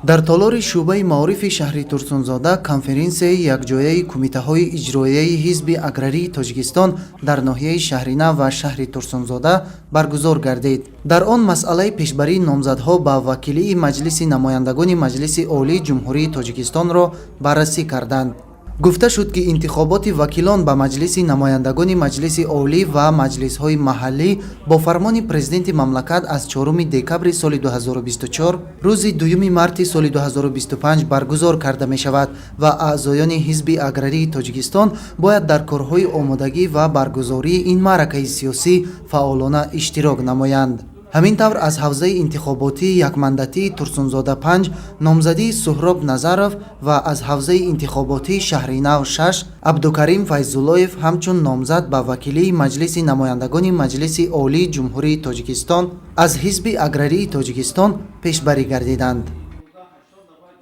Дар толори шӯъбаи маорифи шаҳри Турсунзода конференсияи якҷояи кумитаҳои иҷроияи Ҳизби аграрии Тоҷикистон дар ноҳияи Шаҳринав ва шаҳри Турсунзода баргузор гардид. Дар он масъалаи пешбарии номзадҳо ба вакилии Маҷлиси намояндагони Маҷлиси Олии Ҷумҳурии Тоҷикистонро баррасӣ карданд. Гуфта шуд, ки интихоботи вакилон ба Маҷлиси намояндагони Маҷлиси Олӣ ва маҷлисҳои маҳаллӣ бо фармони Президенти мамлакат аз 4 декабри соли 2024 рӯзи 2 марти соли 2025 баргузор карда мешавад ва аъзоёни Ҳизби аграрии Тоҷикистон бояд дар корҳои омодагӣ ва баргузории ин маъракаи сиёсӣ фаъолона иштирок намоянд. Ҳамин тавр, аз ҳавзаи интихоботии якмандатии Турсунзода 5 номзадии Суҳроб Назаров ва аз ҳавзаи интихоботии Шаҳринав 6 Абдукарим Файзуллоев ҳамчун номзад ба вакилии Маҷлиси намояндагони Маҷлиси Олии Ҷумҳурии Тоҷикистон аз Ҳизби аграрии Тоҷикистон пешбарӣ гардиданд.